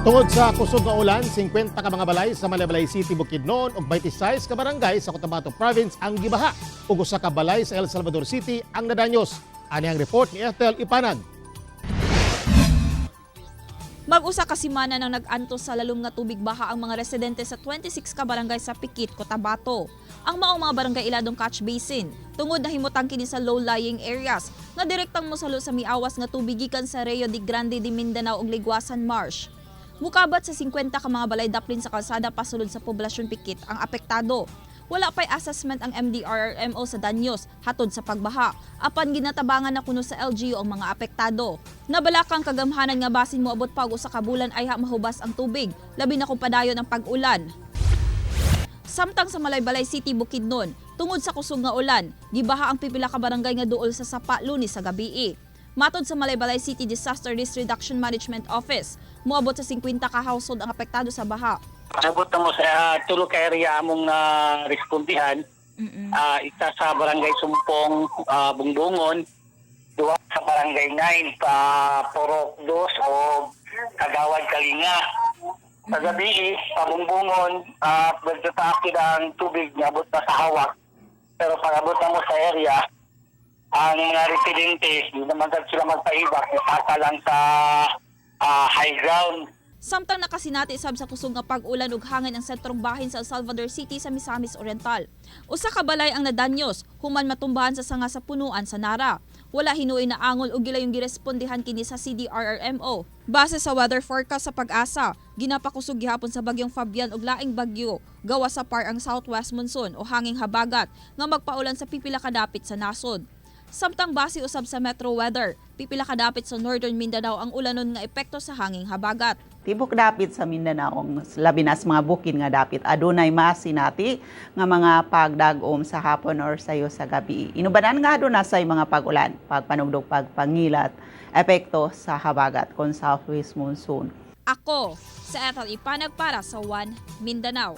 Tungod sa kusog nga ulan, 50 ka mga balay sa Malaybalay City, Bukidnon ug 26 ka barangay sa Cotabato Province ang gibaha ug usa ka balay sa El Salvador City ang nadanyos. Ani ang report ni Ethel Ipanag. Mag-usa ka semana nang nag-antos sa lalom nga tubig baha ang mga residente sa 26 ka barangay sa Pikit, Cotabato. Ang maong mga barangay iladong catch basin, tungod nahimutang kini sa low-lying areas nga direktang mosalo sa miawas nga tubig gikan sa Rio de Grande de Mindanao ug Liguasan Marsh. Mukabat sa 50 ka mga balay daplin sa kalsada pasulod sa poblasyon Pikit ang apektado. Wala pa'y assessment ang MDRRMO sa danyos hatod sa pagbaha. Apan ginatabangan na kuno sa LGU ang mga apektado. Nabalakang kagamhanan nga basin moabot pa og usa ka bulan ayha mahubas ang tubig, labi na kung padayon ang pag-ulan. Samtang sa Malaybalay City, Bukidnon, tungod sa kusog nga ulan, gibaha ang pipila ka barangay nga duol sa Sapa Lunes sa gabii. Matod sa Malaybalay City Disaster Risk Reduction Management Office, moabot sa 50 ka household ang apektado sa baha. Pasabot na mo sa tulo ka area among na respondihan. Isa sa Barangay Sumpong, Bungbungon, duha sa Barangay 9, pa Purok 2 o Kagawad Kalinga. Sa gabi, sa Bungbungon, medyo taas ang tubig, niabot na sa hawak. Pero pag abot na mo sa area, ang mga residente, hindi naman sila magpaibak, saka lang sa high ground. Samtang nakasinati sab sa kusog nga pag-ulan ug hangin ang sentrong bahin sa El Salvador City sa Misamis Oriental. Usa ka balay ang nadanyos human matumbahan sa sanga sa punuan sa Nara. Wala hinuoy na angol ug gilayong girespondehan kini sa CDRRMO. Base sa weather forecast sa Pag-asa, ginapakusog gihapon sa bagyong Fabian ug laing bagyo gawas sa par ang southwest monsoon o hanging habagat nga magpaulan sa pipila ka dapit sa nasod. Samtang base usab sa Metro Weather, pipila ka dapit sa Northern Mindanao ang ulanon nga epekto sa hanging habagat. Tibok dapit sa Mindanao, ang labi na sa mga bukid nga dapit, adunay masinati nga mga pagdag-om sa hapon or sayo sa gabi. Inubanan nga aduna say mga pag-ulan, pagpanugdog, pagpangilat, epekto sa habagat kon southwest monsoon. Ako, sa Ethel Ipanag para sa One Mindanao.